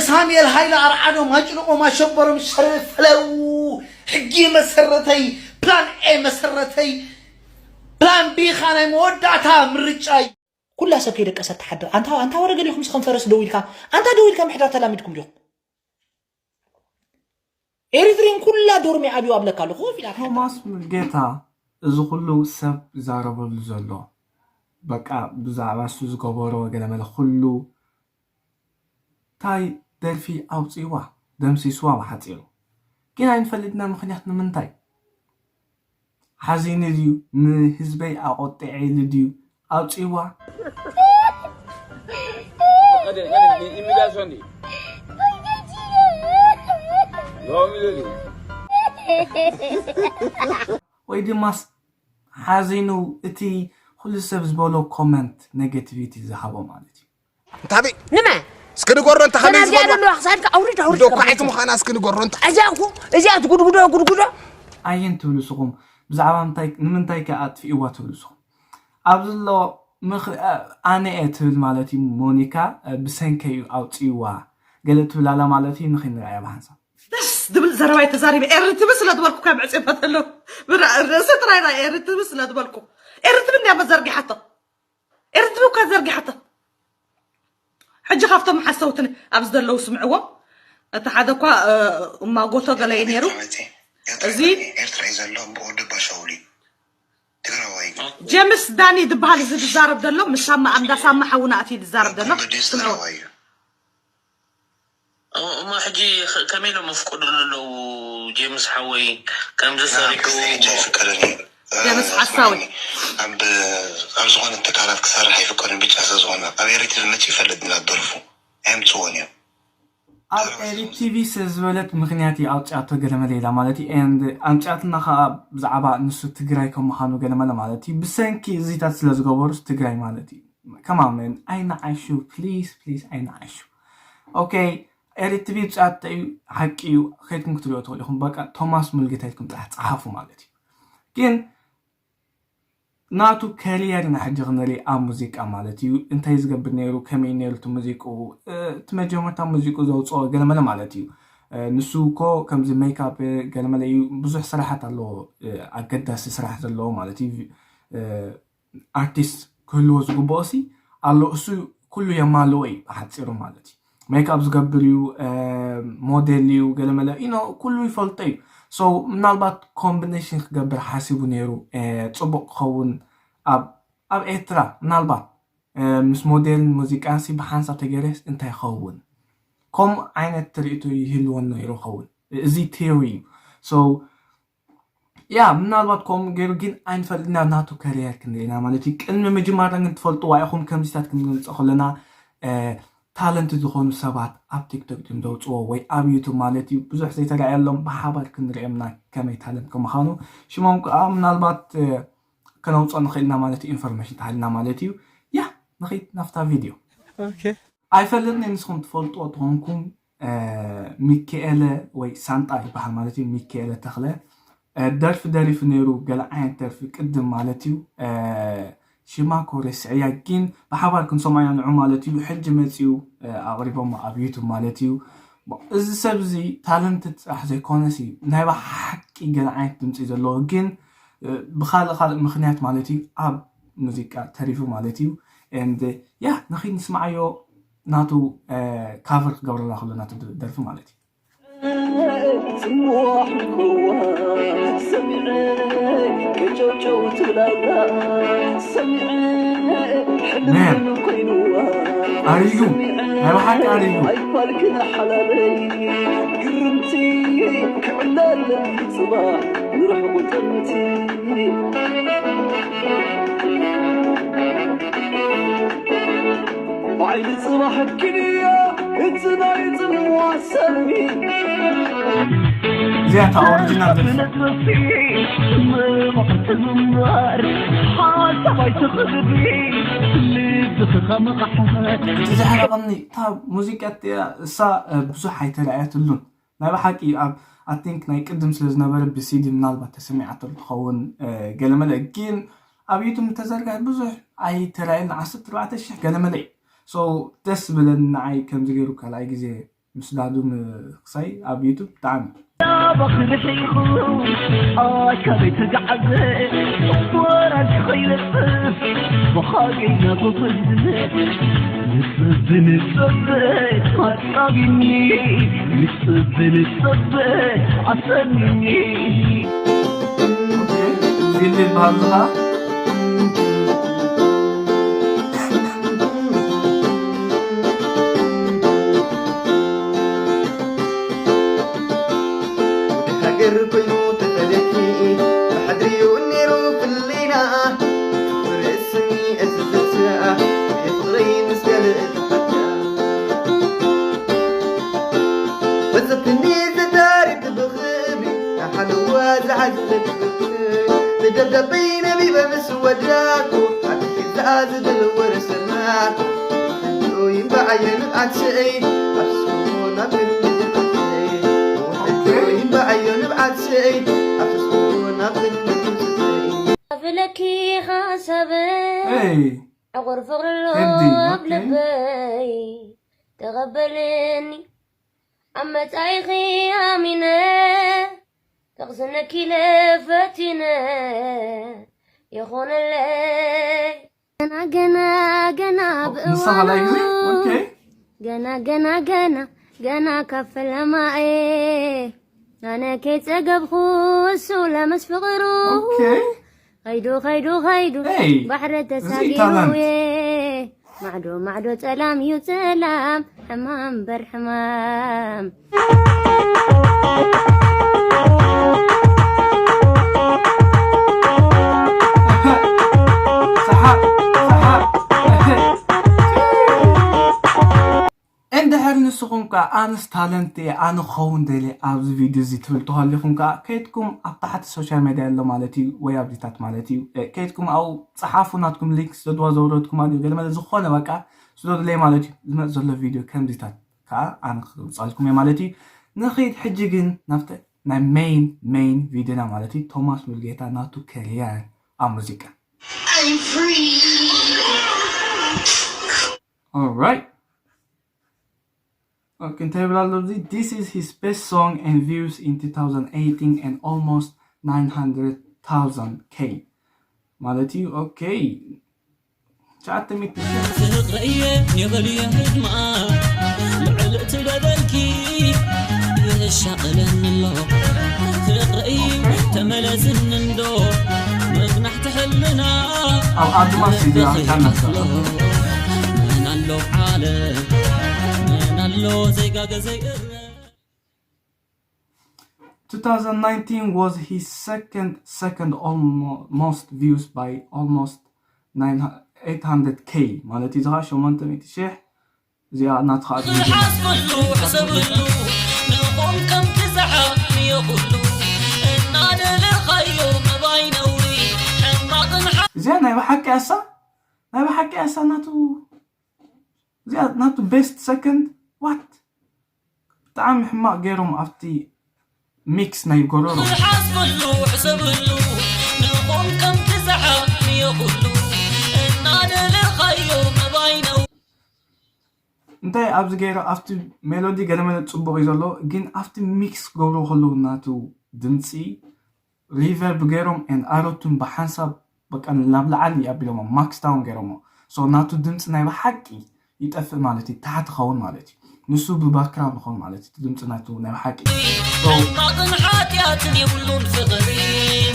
ሳሙኤል ሃይለ ኣርዓዶም ኣጭንቖም ኣሸበሮም ሸረፈለው ሕጊ መሰረተይ ፕላን ኤ መሰረተይ ፕላን ቢ ኻ ናይ መወዳእታ ምርጫይ። ኩላ ሰብ ከይደቀሰት ትሓድር። ኣንታ ኣንታ ወረ ገሊኹም ስኸም ፈረስ ደው ኢልካ ኣንታ ደው ኢልካ ምሕዳር ተላሚድኩም ዲኹም? ኤሪትሪን ኩላ ዶርሚ ኣብዩ ኣብለካ ኣለኹ ኮፍ ኢላ ትሓድር። ቶማስ ሙልጌታ እዚ ኩሉ ሰብ ይዛረበሉ ዘሎ በቃ ብዛዕባ እሱ ዝገበሮ ገለመለ ኩሉ ታይ ደርፊ ኣውፂዋ ደምሲስዋ ብሓፂሩ ግን ኣይንፈልጥና ምክንያት ንምንታይ ሓዚኑ ድዩ ንህዝበይ ኣቆጢዐ ኢሉ ድዩ ኣውፂዋ ወይ ድማስ ሓዚኑ እቲ ኩሉ ሰብ ዝበሎ comment negativity ዝሃቦ ማለት እዩ እንታበይ ንመ እስኪ ንገሮ እንተ ከመይ ገና ዝበሎ እዚኣ ዘለዋ ክሳድካ ኣውርድ ኣውርድ ዶ ገባቲ። ኳዒት ምዃና እስኪ ንገሮ እንተ እዚኣ እኮ እዚኣ ትጉድጉዶ ጉድጉዶ ኣየን ትብሉ ስኹም ብዛዕባ ምንታይ ንምንታይ ከ ኣጥፊእዋ ትብሉ ስኹም ኣብዚ ዘሎ ምኽ ኣነ እየ ትብል ማለት እዩ ሞኒካ ብሰንከ እዩ ኣውፅእዋ ገለ ትብል ኣላ ማለት እዩ ንኽንርኣያ ብሓንሳብ ደስ ዝብል ዘረባ እዩ ተዛሪበ ኤሪ ትብል ስለ ዝበልኩ ካብ ዕፅፈት ኣለዉ ርእሲ ጥራይ ና ኤሪ ትብል ስለ ዝበልኩ ኤሪ ትብል እንዲያ መዘርጊሓቶ ኤርትሪ እኳ ዘርጊሓቶ ሕጂ ካብቶም ሓሰውትን ኣብዚ ዘለዉ ስምዕዎም እቲ ሓደ እኳ እማጎቶ ገለ እዩ ነይሩ እዚ ኤርትራ እዩ ዘሎ ብኦደባ ሻውል እዩ ትግራዋይ እዩ ጀምስ ዳኒ ዝበሃል እዚ ዝዛረብ ዘሎ ምስ ሳማ ኣምዳ ሳማ ሓውና እቲ ዝዛረብ ዘሎ ስምዕዎ ትግራዋይ እዩ እሞ ሕጂ ከመይ ኢሎም መፍቀዱሉ ኣለዉ ጀምስ ሓወይ ከምዚ ሰሪሑ ጀምስ ሓሳዊ ኣብ ኣብ ዝኾነ ትካላት ክሰርሕ ኣይፍቀድን ብጫ ስለ ዝኾነ ኣብ ኤሪትሪ መፂኡ ይፈልጥ ኢና ደርፉ ኣየምፅዎን እዮም ኣብ ኤሪ ቲቪ ስለ ዝበለት ምክንያት እዩ ኣውፅኣቶ ገለመለ ኢላ ማለት እዩ and ኣምፅኣትና ከዓ ብዛዕባ ንሱ ትግራይ ከም ምዃኑ ገለመለ ማለት እዩ ብሰንኪ እዚታት ስለ ዝገበሩስ ትግራይ ማለት እዩ ከማመን ኣይንዓሹ please please ኣይንዓሹ okay ኤሪ ቲቪ ብፅኣት እዩ ሓቂ እዩ ከይድኩም ክትሪኦ ትኽእሉ ኢኹም በቃ ቶማስ ሙልጌታ ኢልኩም ጥራሕ ፀሓፉ ማለት እዩ ግን ናቱ career ኢና ሕጂ ክንርኢ ኣብ ሙዚቃ ማለት እዩ እንታይ ዝገብር ነይሩ ከመይ ነይሩ እቲ ሙዚቁ እቲ መጀመርታ ሙዚቁ ዘውፅኦ ገለመለ ማለት እዩ ንሱ እኮ ከምዚ ሜካፕ ገለመለ እዩ ብዙሕ ስራሓት ኣለዎ ኣገዳሲ ስራሕ ዘለዎ ማለት እዩ ኣርቲስት ክህልዎ ዝግብኦ ሲ ኣሎ እሱ ኩሉ የማልኦ እዩ ብሓፂሩ ማለት እዩ ሜክኣፕ ዝገብር እዩ ሞዴል እዩ ገለመለ ኢኖ ኩሉ ይፈልጦ እዩ so ምናልባት ኮምቢኔሽን ክገብር ሓሲቡ ነይሩ ፅቡቅ ክኸውን ኣብ ኣብ ኤርትራ ምናልባት ምስ ሞዴልን ሙዚቃን ሲ ብሓንሳብ ተገይረስ እንታይ ይኸውን ከምኡ ዓይነት ትርኢቱ ይህልወን ነይሩ ይኸውን እዚ ቴሪ እዩ so ያ ምናልባት ከምኡ ገይሩ ግን ኣይንፈልጥና ናቱ ከሪየር ክንርኢ ኢና ማለት እዩ ቅድሚ ምጅማርና ግን ትፈልጥዋ ኢኹም ከምዚታት ክንገልፆ ከለና ታለንት ዝኾኑ ሰባት ኣብ ቲክቶክ ድም ዘውፅዎ ወይ ኣብ ዩቱብ ማለት እዩ ብዙሕ ዘይተረኣየሎም ብሓባር ክንሪኦምና ከመይ ታለንት ከምዃኑ ሽሞም ከዓ ምናልባት ከነውፅኦ ንኽእልና ማለት እዩ ኢንፎርሜሽን ተሃልና ማለት እዩ ያ ንኸይድ ናፍታ ቪድዮ ኣይፈልጥን ንስኹም ትፈልጥዎ ተኾንኩም ሚካኤለ ወይ ሳንጣ ይበሃል ማለት እዩ ሚካኤለ ተኽለ ደርፊ ደሪፉ ነይሩ ገለ ዓይነት ደርፊ ቅድም ማለት እዩ ሽማ ኮ ረስዕያ ግን ብሓባር ክንሰምዖ ኢና ንዑ ማለት እዩ ሕጂ መፂኡ ኣቕሪቦሞ ኣብ ዩቱብ ማለት እዩ እዚ ሰብ እዚ ታለንት ጥራሕ ዘይኮነስ እዩ ናይ ብሓቂ ገለ ዓይነት ድምፂ ዘለዎ ግን ብካልእ ካልእ ምክንያት ማለት እዩ ኣብ ሙዚቃ ተሪፉ ማለት እዩ and ያ ንኺድ ንስማዓዮ ናቱ ካቨር ክገብረላ ከሎ ናቱ ደርፊ ማለት እዩ ጽዋሕ ጎዋ ሰሚዐ ከጨውጨው ትብላላ ሰሚዐ ሕልምን ኮይኑዋ ኣርዩ ናይ ብሓቂ ኣርዩ ኣይፋልክን ሓላለይ ግርምቲ ክዕለል ጽባሕ ንርሕቁ ጥንቲ ባዕሊ ጽባሕ ክንያ እቲ ናይ ጽልዋ ሰልሚ እዚኣ እታ ኦሪጂናል ደርፊ እቲ ዘሕረቐኒ እታ ሙዚቃ እቲኣ እሳ ብዙሕ ኣይተረኣየትሉን ናይ ብሓቂ ኣብ ኣቲንክ ናይ ቅድም ስለ ዝነበረ ብሲዲ ምናልባት ተሰሚዓቶ ትኸውን ገለመለ ግን ኣብ ዩቱብ ተዘርጋ ብዙሕ ኣይተራየን ዓሰርተ ኣርባዕተ ሽሕ ገለመለ እዩ so ደስ ብለን ንዓይ ከምዚ ገይሩ ካልኣይ ግዜ ምስዳዱ ምክሳይ ኣብ ዩቱብ ብጣዕሚ ባኽሪ ሒኹ ኣካበይ ተጋዓዘ ወራጅ ኸይበጽሕ ብኻገይ ናጎጎል ዝመ ንጽብ ንጽብ ኣጻቢኒ ንጽብ ንጽብ ኣሰኒኒ ፊልም ይበሃል ዝኻ ሃገር ኮይኑ ተፈለኪ ብሕድሪኡ ነይሩ ፍለይና ክብሪ ስሚ እዚ ዘስኣ ፍቕረይ ምስ ገለ ተፈታ በዘትኒ ዘዳርግ ብኽብሪ ንሓለዋ ዝዓዝበት ብክሪ ንደብዳበይ ነቢበ ምስ ወዳኩ ኣትሒዛ ዝብል ወረ ሰማዕኩ ሕጆ ይንባዓዮ ንብዓት ስእይ ኣብ ስስኮ ናብ ክንዲ ዝጥፍእይ ሕጆ ይንባዓዮ ንብዓት ስእይ ኣብ ስስኮ ናብ ክንዲ ዝጥፍእይ ፍለኪ ሓሳበይ Hey, ዕቑር ፍቕሪ ኣሎ ቴዲ፣ ኣብ ኦኬ። ልበይ ተቐበልኒ ኣብ መጻኢኺ ኣሚነ ተቕስነኪለ ፈቲነ ይኾነለይ ገና ገና ገና ንሳ ካልኣይ ግዜ? ኦኬ። ገና ገና ገና ገና ካብ ፈለማኤ ኣነ ከይጸገብኩ እሱ ለመስ ፍቕሩ ኦኬ። ኸይዱ ኸይዱ ኸይዱ ኤይ፣ ባሕሪ እዚ ተሳጊሩ ታላንት። የ ማዕዶ ማዕዶ ጸላም እዩ ጸላም ሕማም በር ሕማም ሰሓቕ፣ ሰሓቕ። እንድሕር ንስኹም ከኣ ኣነስ ታለንት እየ ኣነ ክኸውን ደልየ ኣብዚ ቪድዮ እዚ ትብል ተሃሊኹም ከኣ ከይድኩም ኣብ ታሕቲ ሶሻል ሜድያ ኣሎ ማለት እዩ ወይ ኣብዚታት ማለት እዩ እ፣ ከይድኩም ኣብኡ ጸሓፉ ናትኩም ሊንክ ስደድዋ ዘውረድኩም ማለት እዩ ገለመለ ዝኾነ በቃ ስደዱለይ ማለት እዩ ዝመጽእ ዘሎ ቪድዮ ከምዚታት ከኣ ኣነ ክገልጸልኩም እየ ማለት እዩ ንኸይድ ሕጂ ግን ናብተ ናይ ሜን ሜን ቪድዮና ማለት እዩ ቶማስ ሙልጌታ ናቱ ከርየር ኣብ ሙዚቃ I'm free. Alright. Okay, እንታይ ይብል ኣሎ እዚ? This is his best song and views in two thousand eighteen and almost nine hundred thousand K ማለት እዩ። Okay. ትሽዓተ ሚእቲ ሺሕ። ፍቕረየ የበልየ ህድማ ልዕሊ እቲ በደልኪ ይሻቐለኒ ኣሎ ፍቕረይ ተመለስኒ እንዶ መግናሕቲ ሕልና ኣብ ኣድማስ እዩ ኣብታ ነበር። ምን ኣሎ ዓለም ምን ኣሎ ዘይጋገ ዘይእረ two thousand nineteen was his second second almost views by almost nine eight hundred K ማለት እዩ ዝኻ ሸሞንተ ሚእቲ ሺሕ እዚኣ እናተኻእት ዝሓስበሉ ሕሰበሉ ንኹም ከም ክዝሓ ንየኹሉ እናደለኻዮ መባይ ነውሪ ሕማቕን እዚኣ ናይ ብሓቂ ኣሳ ናይ ብሓቂ ኣሳ ናቱ እዚኣ ናቱ ቤስት ሰከንድ ዋት ብጣዕሚ ሕማቕ ገይሮም ኣብቲ ሚክስ ናይ ጎረሮ ዝሓስበሉ ሕሰበሉ ንኹም ከም ክዝሓ ንየኹሉ እናደለኻዮ መባይ ነውሪ እንታይ ኣብዚ ገይሮ ኣብቲ ሜሎዲ ገለመለ ፅቡቕ እዩ ዘሎ ግን ኣብቲ ሚክስ ክገብሮ ከለዉ ናቱ ድምፂ ሪቨርብ ገይሮም and ኣሮቱን ብሓንሳብ በቃ ናብ ላዕሊ ኣቢሎሞ ማክስ ዳውን ገይሮሞ so ናቱ ድምፂ ናይ ብሓቂ ይጠፍእ ማለት እዩ ታሕቲ ኸውን ማለት እዩ ንሱ ብባክግራውንድ ኸውን ማለት እዩ ድምፂ ናቱ ናይ ብሓቂ ሕማቕን ሓጢኣትን የብሉን ፍቕሪ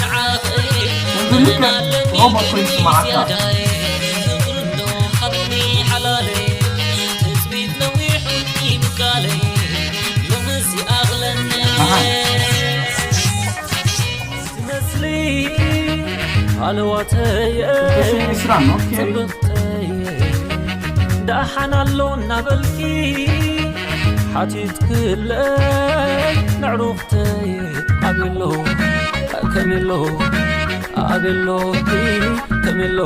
ንዓኸይ ልክዕ ሮቦት ኮይኑ ስማዓካ ሓብኒ ሓላለይ ትፅቢት ነዊሑ ይብቃለይ ሎምስ ይኣኽለኒ ኣሃ ትመስሊ ሃለዋተየ ዕስራን ኦኬ ጽብቕተየ ደሓን ኣሎ እናበልኪ ሓቲትክለይ ነዕሩኽተየ ኣቤሎ ከሜሎ ኣቤሎ ከሜሎ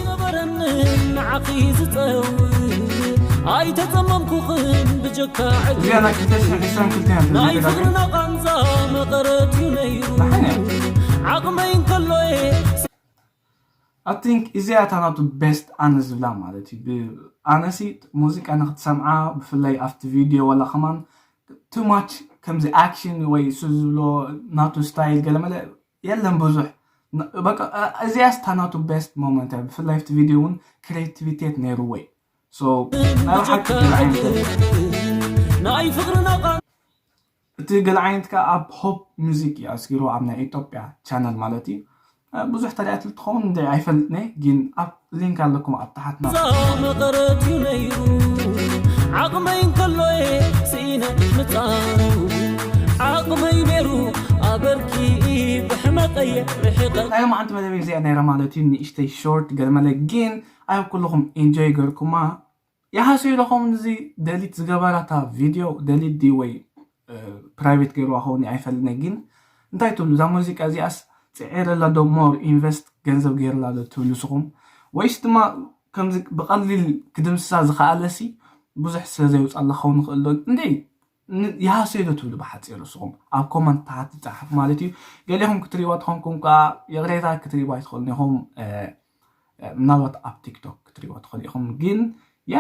ነበረኒ ንዓኺ ዝጸውዕ ኣይተጸመምኩኽን ብጀካ ዕግርግር እዚኣ ናይ ክልተ ሽሕን ዕስራን ክልተን እያ ናይ ተዘጋጀት። ፍቕርና ቃንዛ መቐረት እዩ ነይሩ ደሓን እያ። ዓቕመይ እንከሎየ I think እዚኣ እታ ናቱ best ኣነ ዝብላ ማለት እዩ። ኣነሲ ሙዚቃ ንክትሰምዓ ብፍላይ ኣብቲ ቪድዮ ዋላ ከማን too much ከምዚ ኣክሽን ወይ እሱ ዝብሎ ናቱ ስታይል ገለመለ የለን ብዙሕ። በቃ እዚኣ ስታ ናቱ best moment እያ። ብፍላይ ኣብቲ ቪድዮ እውን ክሬቲቪቴት ነይርዎ እዩ። ናይ ብሓቂ ገለ ዓይነት ናይ ፍቅርና እቲ ገለ ዓይነት ከዓ ኣብ ሆፕ ሙዚክ እዩ ኣስጊሩ ኣብ ናይ ኢትዮጵያ ቻነል ማለት እዩ። ብዙሕ ተሪኣት ትኸውን እንደ ኣይፈልጥነ ግን ኣብ ሊንክ ኣለኩም ኣብ ታሓትና መቐረት እዩ ነይሩ ዓቕመይ እንከሎ ስኢነ ምፃሩ ዓቕመይ ነይሩ ኣበርኪ ብሕመቀየ ርሕቐ ናይ ሎማዓንቲ መደብ እዚኣ ነይራ ማለት እዩ። ንእሽተይ ሾርት ገለመለ ግን ኣብ ኩልኹም ኢንጆይ ገርኩማ። ይሃስዩ ለኹም እዚ ደሊት ዝገበራታ ቪድዮ ደሊት ዲ ወይ ፕራይቬት ገይርዋ ከውን ኣይፈልነ ግን እንታይ ትብሉ እዛ ሙዚቃ እዚኣስ ፅዒረላ ዶ ሞር ኢንቨስት ገንዘብ ገይርላ ዶ ትብሉ ስኹም ወይስ ድማ ከምዚ ብቐሊል ክድምስሳ ዝኸኣለሲ ብዙሕ ስለ ዘየውፃላ ከውን ይኽእል ዶ እንዴ ይሃስዩ ዶ ትብሉ ብሓፂሩ ስኹም ኣብ ኮመንት ታሓት ይፀሓፍ ማለት እዩ። ገሊኹም ክትሪዋ ትኾንኩም ከዓ ይቕሬታ ክትሪዋ ይትኽእሉ ኢኹም። ምናልባት ኣብ ቲክቶክ ክትሪዎ ትኽእሉ ኢኹም ግን ያ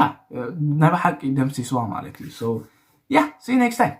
ናይ ብሓቂ ደምሲስዋ ማለት እዩ። ያ see you next time።